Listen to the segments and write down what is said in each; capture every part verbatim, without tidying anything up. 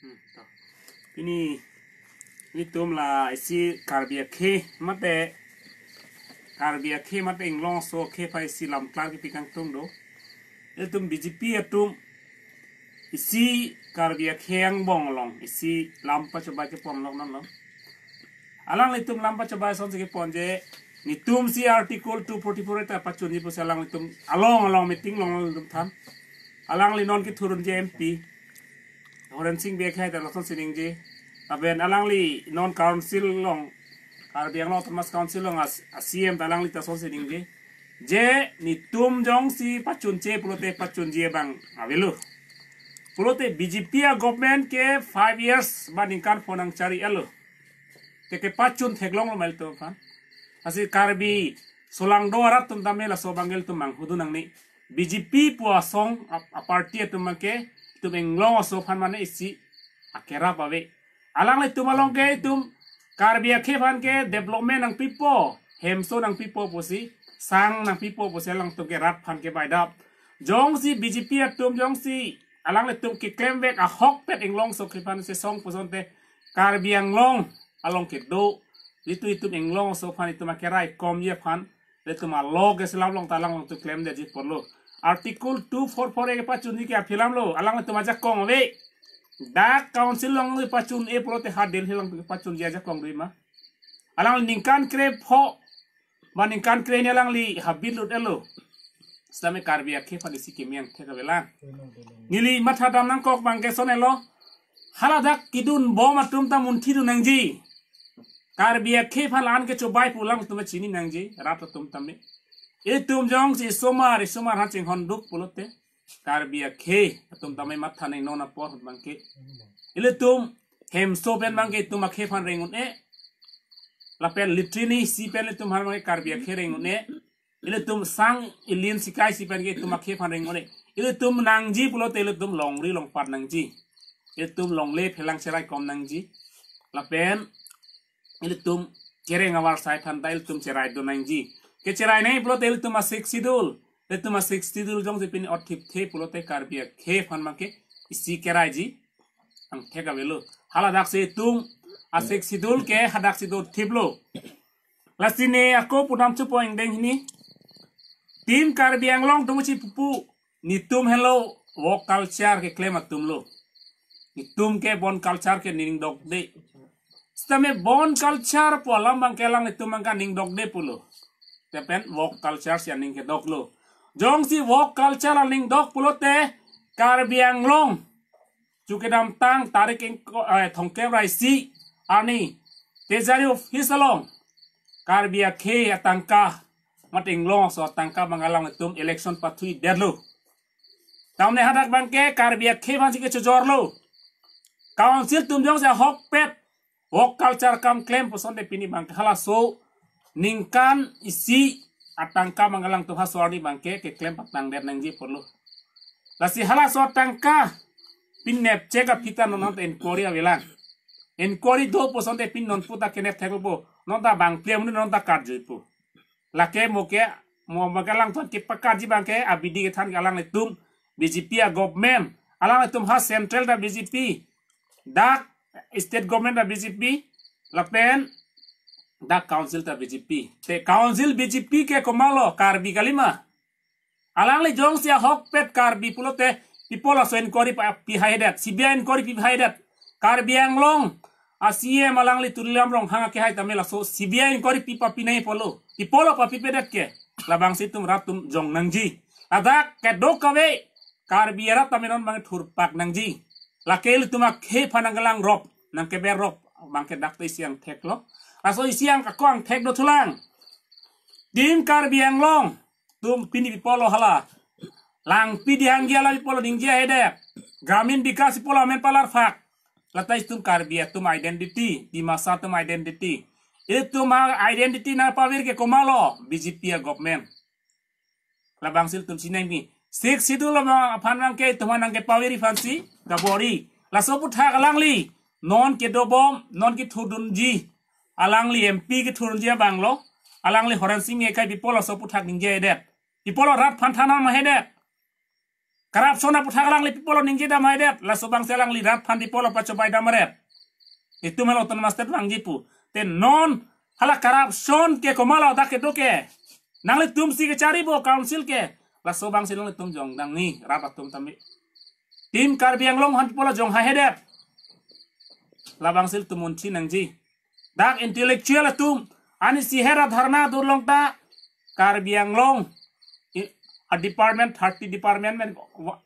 Hmm, to. Pini, pini tum la isi Karbi akhei mate, Karbi akhei mate Inglong aso akhei aphan isi lamklar kipi kangtung do. Ilitum B J P atum isi Karbi akhei angbong along isi lam pachobai kepon lok non lo. Alanglitum lam pachobai asonsi kepon je, netum si Article two forty-four ta pachunji pusi alanglitum along along meeting along alanglitum than. Alangli non kethurdunji M P Horensing Bey akhei ta lasonsi ningje. Lapen alangli non council along, Karbi Anglong Autonomous Council along as, a C M ta alangli ta lasonsi ningje. Je netum jongsi pachunche pulote pachunji abang avelo. Pulote B J P a government ke five years ba ningkan pho nangchari-et lo. Te kepachun theklonglo ma ilitum aphan. Lasi Karbi solangdo arat atum tame laso abang ke ilitum manghudun nangne. B J P pu asong a, a party atum abang ke itum Inglong aso aphan mane isi akerap ave. Alanglitum along ke itum Karbi akhei aphan ke development nangpipo, hemso nangpipo pusi, sang nangpipo pusi alangtum ke rat aphan kebaidap. Jongsi B J P atum jongsi alanglitum keklemvek ahokpet Inglong aso akhei aphan sesong pusonte Karbi Anglong along kedo, itum itum Inglong aso aphan itum akeraikomji aphan, ilitum a-law ke selam along ta alanglitum klemdetji apotlo. Article two four four A kepachunji ke aphi alam lo, alanglitum ajakong ave. Dak council along pachun-e pulote ha Delhi along pachunji ajakong do ma? Alangli ningkan krepho, ma ningkan krehini alangli habit lut-et lo. Sitame Karbi akhei aphan isi keme angthek avelang. Neli mathadam nangkok abang ke lason-et lo. Haladak kedun bom atum ta munthidun nangji. Karbi akhei aphan la-an kechobai pu alangtum chini nangji, rat atum tame. Itum jongsi isomar, isomar aphan chinghonduk pulote Karbi akhei atum tame matha nangji non apor ahut abang ke. Ilitum hemso pen abang ke itum akhei aphan reng un-e. Lapen latrine isi pen ilitum aphan abang ke Karbi akhei reng un-e. Ilitum sang ilin sikai isi pen ke itum akhei aphan reng un-e. Ilitum nangji pulote ilitum longri longpat nangji. Ilitum longle phelang cheraikom nangji. Lapen ilitum kereng avarsai aphan ta ilitum cheraidun nangji. Kecherai nangji pulote ilitum a-Sixth Schedule. Ilitum a-Sixth Schedule jongsi pini otthipthe pulote Karbi akhei aphan abang ke isi keraiji angthek avelo. Haladak si itum a-Sixth Schedule ke hadaksi dothiplo. Lasi ne ako pudam chupo ingdeng hini. Itum Karbi Anglong atum si pupu, netum helo wok culture keklem atum lo. Netum ke bon culture ke ning dokde. Sitame bon culture pu alam abang ke alanglitum abang ke ning dokde pulo. Lapen wok culture si aning kedoklo. Jongsi wok culture aning dok pulote Karbi Anglong chu kedamtang tarik ingko, eh, thomkep ra isi arni Treasury Office along Karbi akhei atangka mate Inglong aso atangka abang alanglitum election pathu-i detlo. Tamne hadak abang ke Karbi akhei aphan si kechojorlo. Council atum jongsi ahokpet wok culture akam klem pusonte pini abang ke halaso ningkan isi atangka abang alangtum halaso arni abang ke keklem patangdet nangji pulo. Lasi halaso atangka pinep chek aphi ta non ta inquiry avelang. Inquiry do pusonte pini non pu ta kenep thekpo. Non ta bang pliam non ta karjuipo. Lake mo ke, mo, mo ke alangtum kepakarji abang ke abidi kethan ke alanglitum B J P a-government. Alanglitum ha central ta B J P, dak state government ta B J P, lapen dak council ta B J P. Te council B J P ke komatlo, Karbi kalima? Alangli jongsi ahokpet Karbi pulote pi apot laso inquiry pa, pihaidet, C B I inquiry pihaidet. Karbi Anglong a-C M alangli Tuliram Ronghang akehai tame laso C B I inquiry pi papi nangji pulo. Pi apotlo papipedet ke? Labangsi itum rat atum jong nangji. Ladak kedok kave Karbi arat tame non abang thurpak nangji. Lake ilitum akhei aphan nangkelangrop, nangkeberrop abang ke dak ta isi angthek lo. Laso isi ang ako angthek dothulang. Itum Karbi Anglong atum pini pi apotlo hala? Langpi dihangji alam pi apotlo ningje haidet? Gramin Vikas pi apotlo amen palarphak? Lata itum Karbi atum identity, Dimasa atum identity. Itum a-identity nangpavir ke komatlo? B J P a-government. Labangsi ilitum si nangpi. Sixth Schedule aphan abang ke itum nangkepavir aphansi kabor-i. Laso aphuthak alangli non kedobom, non kethurdunji, alangli M P kethurdunji abang lo. Alangli Horensing Bey akhei pi apotlo laso aphuthak ningje haidet? Pi apotlo rat aphan than-an ma haidet? Corruption aputhak alangli pi pulo ningje dam haidet. Laso abangsi alangli rat aphan pi pulo pachobai dam ret. Itum helo autonomous state vangji pu. Te non hala corruption ke komatlo dak kedo ke. Nanglitum si kechari bo council ke. Laso abangsi nanglitum jong nangji rat atum tame. Team Karbi Anglong aphan pi pulo jong hai haidet. Labangsi ilitum munthi nangji. Dak intellectual atum, ani si hera dharna dur long ta, Karbi Anglong i- a department, thirty department men wa-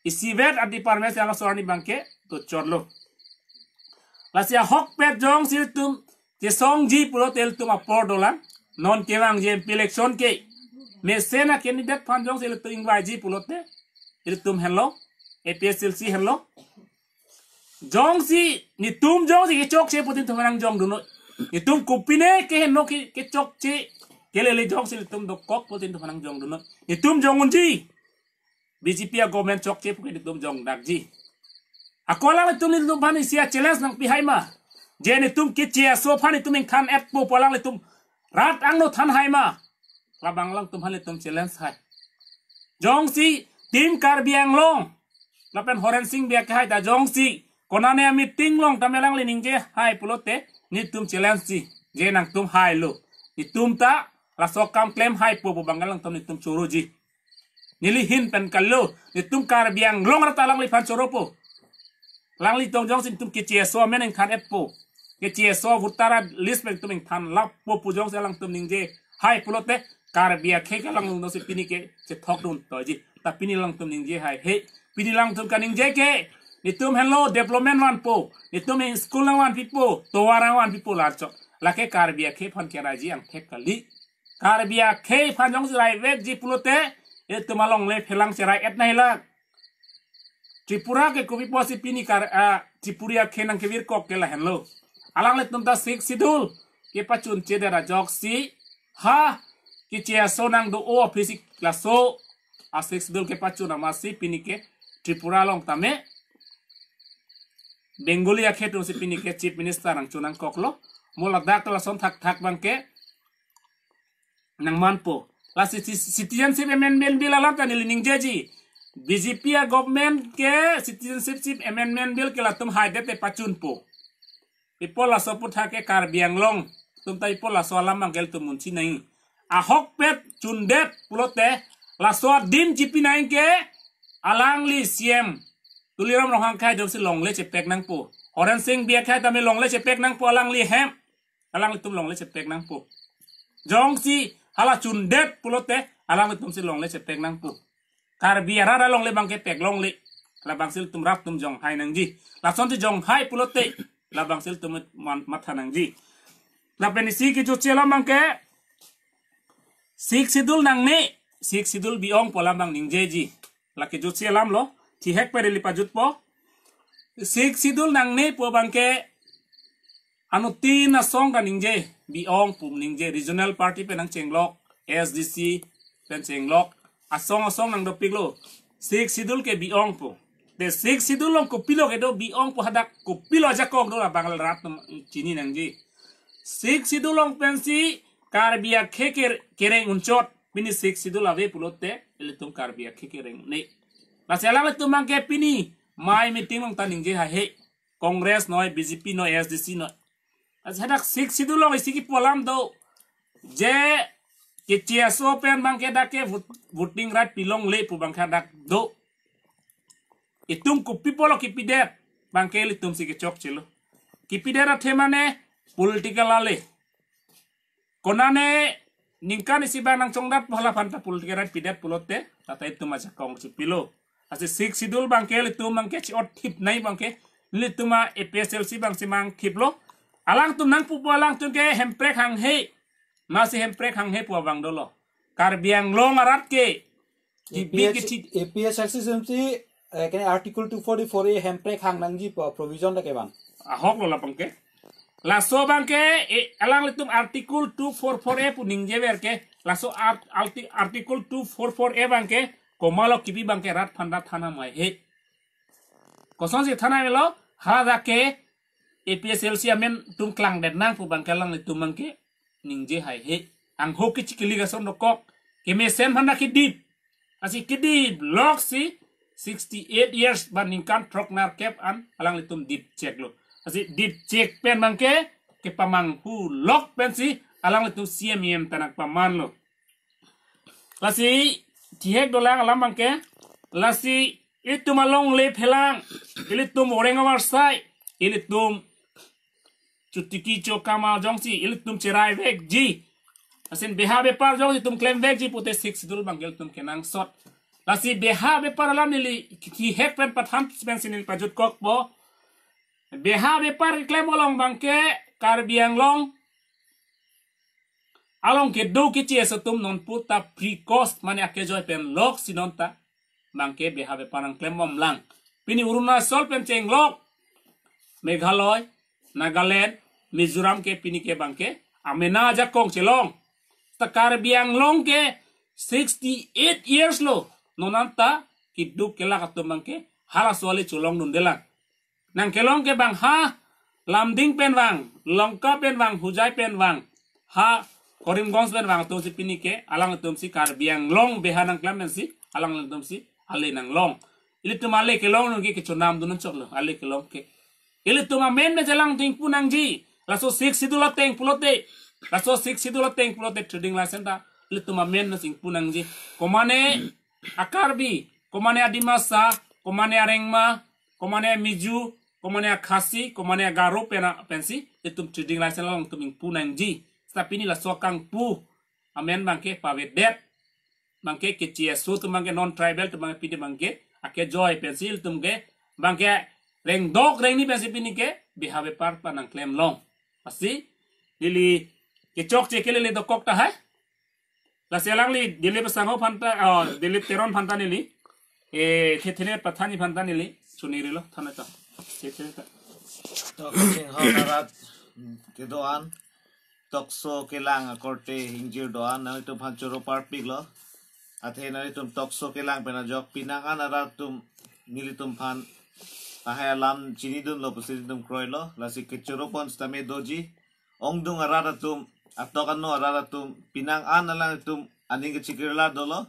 isivet a department yang so ani abangke to chorlo. Lasi ahokpet jongsi ilitum chesongji pulote ilitum apor dolang. Non kevangji M P election ke mesen a candidate aphan jongsi ilitum ingvaiji pulote ilitum henlo, A P H L C henlo. Jongsi netum jongsi kechokche putin thomang jong dunnon. Netum kopine ke henlo ke kechokche kelele jongsi netum dokok putin thomang jong dunnon. Netum jong unji. B J P a government chokche puke netum jong dakji. Ako alanglitum netum aphan isi a challenge nangpi hai ma. Je netum keche aso aphan netum ingthan-etpo pu alanglitum rat angno than hai ma. Labang alangtum aphan netum challenge hai. Jongsi Team Karbi Anglong lapen Horen Sing Bey akhei ta jongsi konane a meeting along tame alangli ningje hai pulote netum challenge ji. Je nangtum hailo. Netum ta laso akam klem haipo pu abang alangtum netum choroji. Neli ahin pen kali lo, netum Karbi Anglong rat alangliphan choropo. Alanglitum jongsi netum keche aso amen ingthan-etpo. Keche aso voter list pen netum ingthan lappo pu jongsi alangtum ningje hai pulote Karbi akhei ke alangtum si pini ke chethok dun toji. Ta pini alangtum ningje hai he. Pini alangtum kaningje ke netum henlo development vanpo. Netum school nangvanpipo, tovar nangvanpipo la chok. Lake Karbi akhei aphan keraiji angthek kali. Karbi akhei aphan jongsi raivekji pulote, itum alongle phelang cherai-et nangjilang. Tripura ke kopi pusi pini kar a Tripuri akhei nangkevirkok ke lahenlo. Alanglitum ta Sixth Schedule kepachunche det ajoksi ha keche aso nangdo-o aphi si laso a Sixth Schedule kepachun amatsi pini ke Tripura along tame Bengali akhei atumsi pini ke Chief Minister nangchun nangkoklo. Mo ladak lason thakthak abangke nangmanpo. Lasi ci- Citizenship Amendment Bill alam ta neli ningjeji. B J P a government ke Citizenship Amendment Bill ke latum haidet te pachunpo. Pi pulo laso aputhak ke Karbi Anglong atum ta pi pulo laso alam abangke ilitum munthi nangji. Ahokpet chundet pulote laso adim chipi nangji ke alangli C M Tuliram Ronghang akhei jongsi longle chepek nangpo. Horen Sing Bey akhei tame longle chepek nangpo alangli hem. Alanglitum longle chepek nangpo. Jongsi hala chundet pulote alanglitum si longle chepek nangpo. Karbi arat alongle abangke pek longle. Labangsi ilitum rat atum jong hai nangji. Lasonsi jong hai pulote labangsi ilitum man- matha nangji. Lapen isi kejutsi alam abangke Sixth Schedule nangne, Sixth Schedule bi-ong pu alam abang ningjeji. La kejutsi alam lo, thihek peri li pajutpo. Sixth Schedule nangne pu abangke anuttin asong kaningje, bi-ong pu ningje, regional party pen nangchenglok, A S D C pen chenglok, asong asong nangdopiklo. Sixth Schedule ke bi-ong pu. Te Sixth Schedule along kopilo kedo bi-ong pu hadak kopilo ajakong do labang rat atum chini nangji. Sixth Schedule along pensi Karbi akhei ke- kereng unchot. Pini Sixth Schedule ave pulote ilitum Karbi akhei kereng ne. Lasi alanglitum abangke pini mai meeting along ta ningje hai he. Congress noi, B J P noi, A S D C noi. Lasi hadak Sixth Schedule along isi kipu alam do. Je keche aso pen abangke dak ke vote- voting right pilongle pu abangke dak do. Itum kopi pulo kipidet abangke ilitum si kechokchelo. Kipidet athe mane political ale. Konane ningkan isi abang nangchongdat pu hala aphan ta political right pidet pulote, tata itum ajakong chipilo. Lasi Sixth Schedule abangke ilitum abangke chi-ot thip nangji abangke, ilitum a A P H L C abangsi mang thiplo. Alangtum nangpupo alangtum ke Hemprek hanghe. Masi Hemprek hanghe pu abang dolo. Karbi Anglong arat ke A P H, kiti- A P H L C simsi, eh, kene Article two forty-four A Hemprek hang nangji pu provision lake abang. Ahok lo labangke. Laso abangke, eh, alanglitum Article two forty-four A pu ningjever ke. Laso art- arti- Article two forty-four A abangke, komatlo kipi abangke rat aphan rat than amei he. Kosonsi than amei lo, hadak ke A P H L C amen atum klangdet nang pu abangke alanglitum abangke ningje hai he. Angho kichikili kason dokok. Kemesen aphan kedip. Lasi kidi lok si sixty eight years ba ningkan throknerkep an alanglitum dip chek lo. Lasi dip chek pen abangke kepamanghu lok pensi alanglitum C M E M ta nangpaman lo. Lasi thihek dolang alam abangke, lasi ilitum alongle phelang, ilitum oreng avarsai, ilitum chotiki chokama jongsi ilitum cherai vekji, asin beha bepar jongsi itum klem vekji pute Sixth Schedule abangke ilitum kenangsot. Lasi beha bepar alam neli thihek pen pathan pensi neli pajutkokpo. Beha bepar keklem along abangke Karbi Anglong along kedo keche atum nonpu ta free cost mane akejoi pen lok si non ta abangke beha bepar nangklembomlang. Pini Arunachal pen chenglok Meghalaya, Nagaland, Mizoram ke pini ke abangke amena ajakong chelong. Ta Karbi Anglong ke sixty eight years lo, non anta keduk kelak atum abangke halaso ale cholongdundelang. Nangkelong ke abang ha Lumding pen vang, Lanka pen vang, Hojai pen vang, ha Karimganj pen vang atumsi pini ke alangtumsi Karbi Anglong beha nangklem pensi alangtumsi ale nanglong. Ilitum ale kelong nungki kechonamdun nangchoklo, ale kelong ke. Ilitum amen me jalang tingpu nangji. Laso Sixth Schedule ateng pulote, laso Sixth Schedule ateng pulote trading license ta ilitum amen me singpu nangji. Komane a-Karbi, komane a-Dimasa, komane a-Rengma, komane a-Mizo, komane a-Khasi, komane a-Garo pen a pensi itum trading license along itum ingpu nangji. Seta pini laso kangpu amen abangke pavedet, abangke keche aso atum abangke, non tribal atum abangke, pini abangke akejoi pensi ilitum ke abangke rengdok rengni pensi pini ke beha bepar pa nangklemlong. Lasi neli kechokche ke lele dokok tahai. Lasi alangli Dilip Sangho aphan ta, oh, Dilip Teron aphan ta neli, eh, thethe ne pathanji aphan ta neli chunirilo, than ta. Thethe ta. To, kachingho arat kedo-an tokso kelang akorte ingjir do-an nanglitum aphan choro parpiklo. Athe nanglitum tokso kelang pen ajok penang an arat atum nelitum aphan lahai alam chinidunlo pusi nelitum kroilo. Lasi kechoro pon sitame doji. Ongdung arat atum, atok ano arat atum, penang an alangtum aning kechikirla dolo.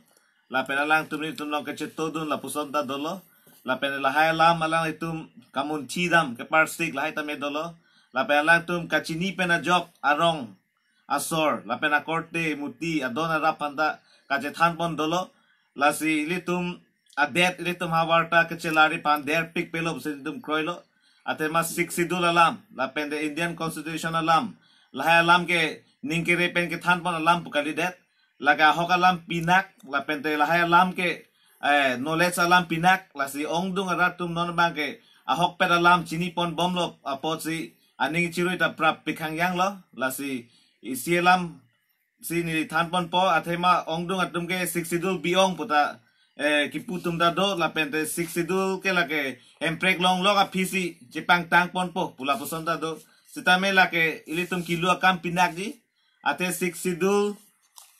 Lapen alangtum nelitum along kachetodun lapuson ta dolo. Lapen lahai alam alangtum kamunthi dam, keparsik lahai tame dolo. Lapen alangtum kachini pen ajok arong asor, lapen akorte muti adon arap aphan ta kachethan pon dolo. Lasi ilitum adet ilitum havar ta kachelari aphan derpik pelo pusi nelitum kroilo. Athema Sixth Schedule alam, lapen te Indian Constitution alam, lahai alam ke ning kere pen kethan pon alam pu kalidet. Lake ahok alam pinak, lapen te lahai alam ke, eh, knowledge alam pinak. Lasi ongdung arat atum non abangke ahokpet alam chini pon bomlo apotsi aning chirui ta prap pikhang yanglo. Lasi isi alam si neli than ponpo, athema ongdung atum ke Sixth Schedule bi-ong puta, eh, kipu atum ta do, lapen te Sixth Schedule ke lake hemprek longlok aphisi chepangtang ponpo pu lapuson ta do. Sitame lake ilitum kilu akam pinakji. Athe Sixth Schedule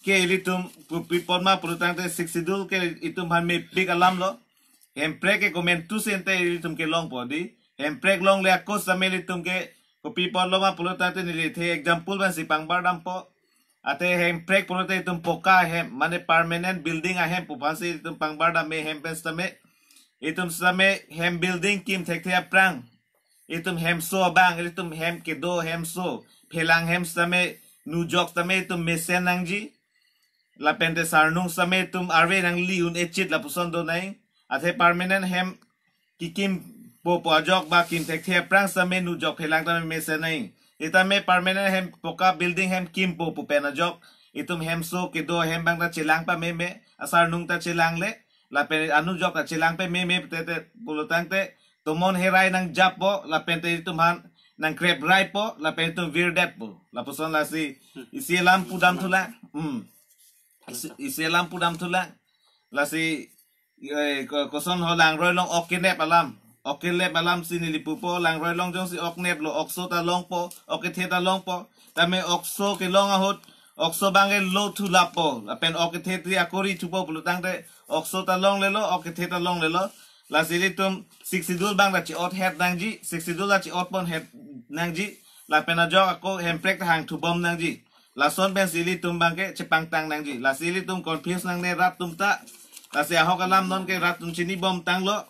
ke ilitum kopi apot ma pulotangte Sixth Schedule ke itum aphan mepik alamlo. Hemprek ke komantu si ante ilitum kelongpo dei. Hemprek longle ako sitame ilitum ke kopi apotlo ma pulotangte neli the example pensi pangbar dampo. Athe hemprek pulote itum poka hem, mane permanent building ahem pu aphansi itum pangbar dam, me hem pen sitame. Itum sitame hem building kim thekthe aphrang, itum hemso abang, itum hem kedo hemso, phelang hem sitame, nujok sitame itum mesen nangji. Lapen te sarnung sitame itum arve nangli un-e chit lapuson do nai. Athe permanent hem kikimpo pu ajok ba kim thekthe aphrang sitame nujok phelang tame mesen nai. Sitame permanent hem poka building hem kimpo pu pen ajok itum hemso kedo hem abang ta chelang pameme, asarnung ta chelangle, lapen anujok ta chelang pameme te te pulotangte tomon herai nangjappo, lapen te itum aphan nangkrepraipo, lapen itum virdetpo. Lapuson lasi isi alam pudam thulang. Hmm. Isi, isi alam pudam thulang. Lasi, eh, ko-, koson ho langroi long ok kenep alam. Ok kenep alam si neli pupo, langroi long jongsi ok neplo, okso ta longpo, ok kethe ta longpo. Tame okso kelong ahut, okso abang ke lo thulappo. Lapen ok kethe tri akori thupo pulotangte okso ta longlelo, ok kethe ta longlelo. Lasi ilitum Sixth Schedule abang ta che-othet nangji, Sixth Schedule ta che-ot ponhet nangji. Lapen ajok ako hemprek ta hangthubom nangji. Lason pensi ilitum abangke chepangtang nangji. Lasi ilitum confuse nangne rat atum ta. Lasi ahok alam non ke rat atum chinibom tanglo.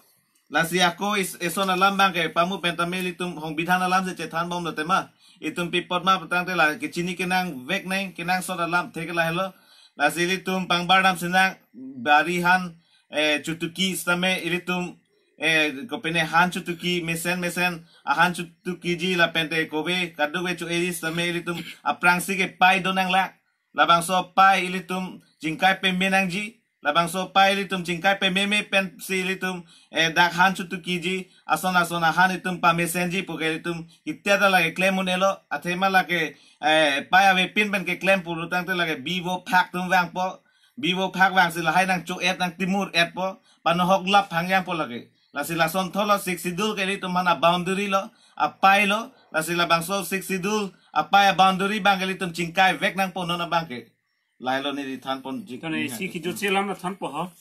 Lasi ako is, eson alam abang ke pamu pen tame ilitum songbidhan alam si chethanbomlo tema. Itum pi apot ma pu tangte la kechini kenangvek nang, kenangsot alam thek lahelo. Lasi ilitum pangbar dam sinang bari han, eh, chotoki sitame ilitum, eh, kopine han chotoki mesen mesen ahan chotokiji lapen te kove kadokave cho-eji sitame ilitum aphrangsi ke pai do nanglang. Labangso pai ilitum chingkai peme nangji. Labangso pai ilitum chingkai pememe pensi ilitum, eh, dak han chotokiji, ason ason ahan itum pamesenji puke ilitum itia ta lake klem un-elo, athema lake, eh, pai avepin pen keklem pulo tangte lake bivo phak atum vangpo, bivo phak vangsi lahai nangcho-et nangtimur-etpo, panohok lap hangyangpo lake. Lasi lason tholo Sixth Schedule ke ilitum aphan a-boundary lo, apai lo, lasi labangso Sixth Schedule apai a-boundary abang ke ilitum chingkaivek nangpo non abang ke. Lahelo neli thanponji. Tone isi kejutsi alam la thanpo ho.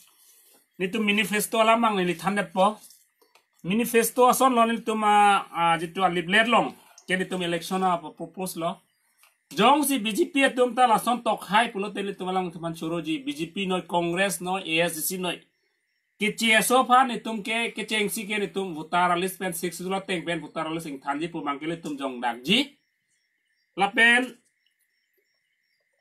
Netum manifesto alam abang neli thandetpo. Manifesto asonlo netum a, a, jitu a-leaflet along ke netum election apropos lo. Jongsi B J P atum ta lason tokhai pulote netum alangtum aphan choroji, B J P noi, Congress noi, A S D C noi. Keche aso aphan netum ke, kechengsi ke netum voter list pen Sixth Schedule ateng pen voter list ingthanji pu abang ke netum jongdakji. Lapen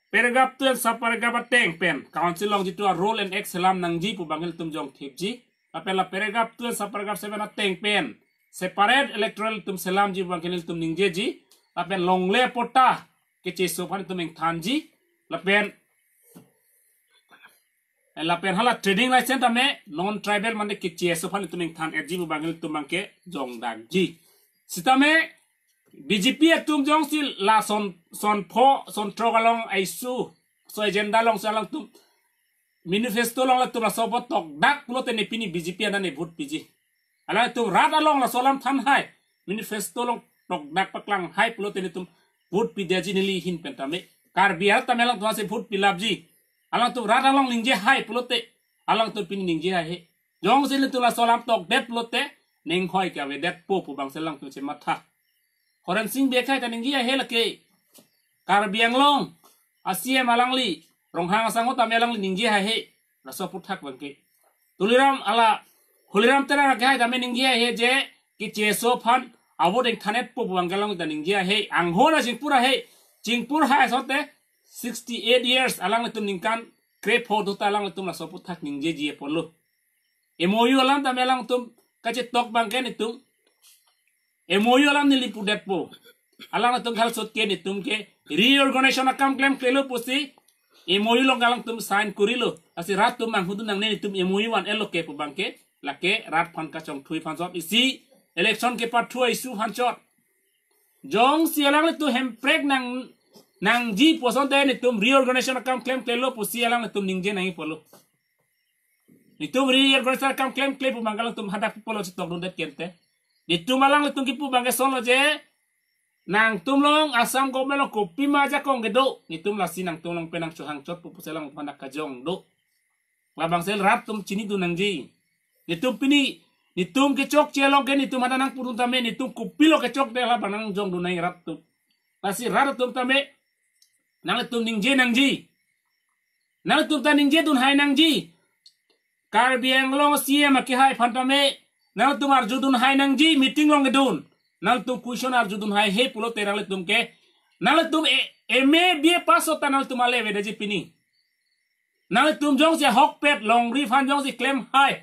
paragraph two and sub paragraph ateng pen council along jitu a-rule and act selam nangji pu abang ke netum jongthipji. Lapen la paragraph two and sub paragraph seven ateng pen separate electoral itum selamji pu abang ke netum ningjeji. Lapen longle patta keche aso aphan itum ingthanji. Lapen, lapen hala trading license tame non-tribal mane keche aso aphan itum ingthan-etji pu abang ke netum abang ke jongdakji. Sitame B J P atum jongsi lason, son pho, son throk along a-issue, so agenda alongsi alangtum manifesto along latum laso apot tokdak pulote ne pini B J P anat ne vote piji. Alangtum rat along laso alam thanhai, manifesto along tokdak paklanghai pulote netum vote pidetji neli ahin pen tame. Karbi arat tame alangtum aphansi vote pilapji. Alangtum rat along ningjehai pulote alangtum pini ningjehaihe. Jongsi netum laso alam tokdet pulote ning hoi ke avedetpo pu abangsi alangtum chematha. Horensing Bey akhei ta ningjehaihe lake. Karbi Anglong a-C M alangli, Ronghang asangho tame alangli ningjehaihe. Laso aphuthak abang ke. Tuliram hala, Holiram Terang akhei tame ningjehaihe je keche aso aphan a-vote ingthan-etpo pu abang ke alangli ta ningjehaihe. Anghona chingpur ahe, chingpur hai asote sixty eight years alanglitum ningkan krepho do ta alanglitum laso aphuthak ningjeji apotlo. M O U alam tame alangtum kachetok abang ke netum M O U alam neli pudetpo. Alangtum khalsot ke netum ke reorganization akam klemklelo pusi M O U along alangtum sign korilo. Lasi rat atum manghudun nangne netum M O U van-etlo ke pu abang ke. Lake rat aphan kachongthui aphan chot, isi election kepathua issue aphan chot. Jongsi alanglitum hemprek nang, nangji pu asonte netum reorganization akam klemklelo pusi alanglitum ningje nangji apotlo. Netum reorganization akam klemkle pu abang ke alangtum hadak pulo chetokdundet kente. Netum alanglitum kipu abang ke asonlo je, nangtum along Assam government along kopima ajakong kedo, netum lasi nangtum along pen nangchohang chotpo pusi alangtum hadak kajong do. Labangsi rat atum chinidun nangji. Netum pini, netum kechokche along ke netum hadak nangpudun tame, netum kopilo kechokche labang nangjongdun nangji rat atum. Lasi rat atum tame nangtum ningje nangji. Nangtum ta ningjedunhai nangji. Karbi Anglong C M akehai aphan tame nangtum arjudunhai nangji, meeting along kedun. Nangtum question arjudunhaihe pulote nangtum ke, nangtum e, M A B A pass ota nangtum ale avedetji pini. Nangtum jongsi ahokpet longri aphan jongsi klemhai,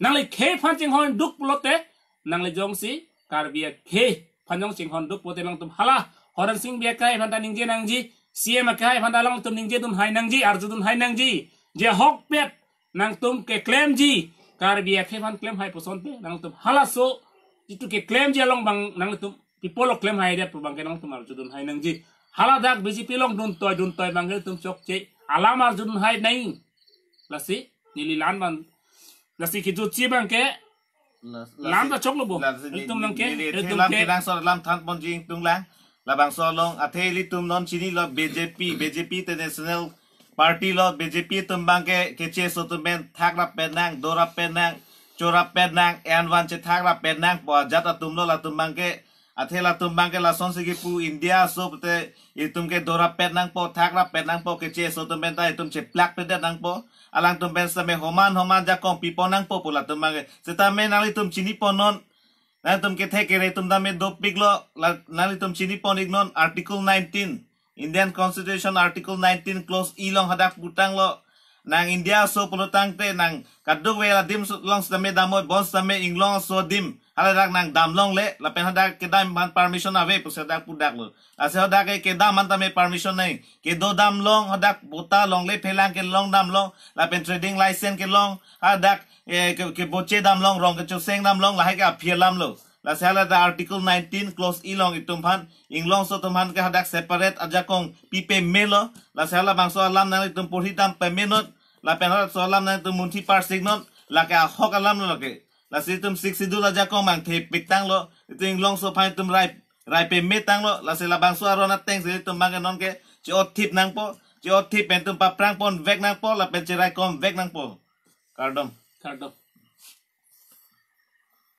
nangli khei aphan chinghonduk pulote, nangli jongsi Karbi akhei aphan jongsi chinghonduk pulote nangtum hala Horensing Bey akhei aphan ta ningje nangji, C M akhei aphan ta alangtum ningjedunhai nangji, arjudunhai nangji. Je ahokpet nangtum keklemji, Karbi akhei aphan klemhai pu asonte nangtum halaso jitu keklemji along abang nangtum pi apotlo klemhaidet pu abang ke nangtum arjudunhai nangji. Hala dak B J P along duntoi duntoi abang ke netum chokche alam arjudunhai nang. Lasi neli la-an abang, lasi kejutsi abang ke, las-, lam lasi, ta choklo bo. Lasi ni-, ilitum ni-, nang ke, neli ilitum lam ke. Kenangsot alam thanponji ingtunglang. Labangso along athe ilitum non chinilo B J P, B J P te National Party lo, B J P atum abang ke keche aso atum pen thakrap pen nang, dorap pen nang, chorap pen nang, en van chethak rap pen nangpo ajat atumlo, latum abang ke Athe latum abang ke lasonsi kipu, India aso pute itum ke dorapet nangpo, thakrapet nangpo, keche aso atum pen ta itum cheplakpet det nangpo. Alangtum pen sitame homan homan ajakong pipon nangpo pu latum abang ke. Sitame nanglitum chiniponnon, nangtum kethe kere atum tame dopiklo, la, nanglitum chinipon-iknon Article nineteen, Indian Constitution Article nineteen clause E along hadak putanglo, nang India aso pulo tangte nang kadokave adim su-, along sitame damnoi, bonsitame Inglong aso adim haladak nang damlongle, lapen hadak kedam aphan permission ave pusi hadak pudaklo. Lasi hadak ke kedam aphan tame permission nang, kedo damlong, hadak patta longle phelang kelong damlong, lapen trading license kelong, hadak, eh, ke, keboche damlong, rong kechoseng damlong, lahai ke aphi alamlo. Lasi hala ta Article nineteen clause E along itum aphan, Inglong aso atum aphan ke hadak separate ajakong pipemelo. Lasi halabangso alam nanglitum porhi dam pemenon, lapen halaso alam nanglitum munthi parsiknon, lake ahok alamlo lake. Lasi itum Sixth Schedule ajakong abang thepik tanglo, itum Inglong aso aphan itum rai, rai peme tanglo, lasi labangso aron atengsi itum abang ke nonke che-othip nangpo, che-othip pen itum paprang ponvek nangpo, lapen cheraikomvek nangpo. Kardom. Kardom.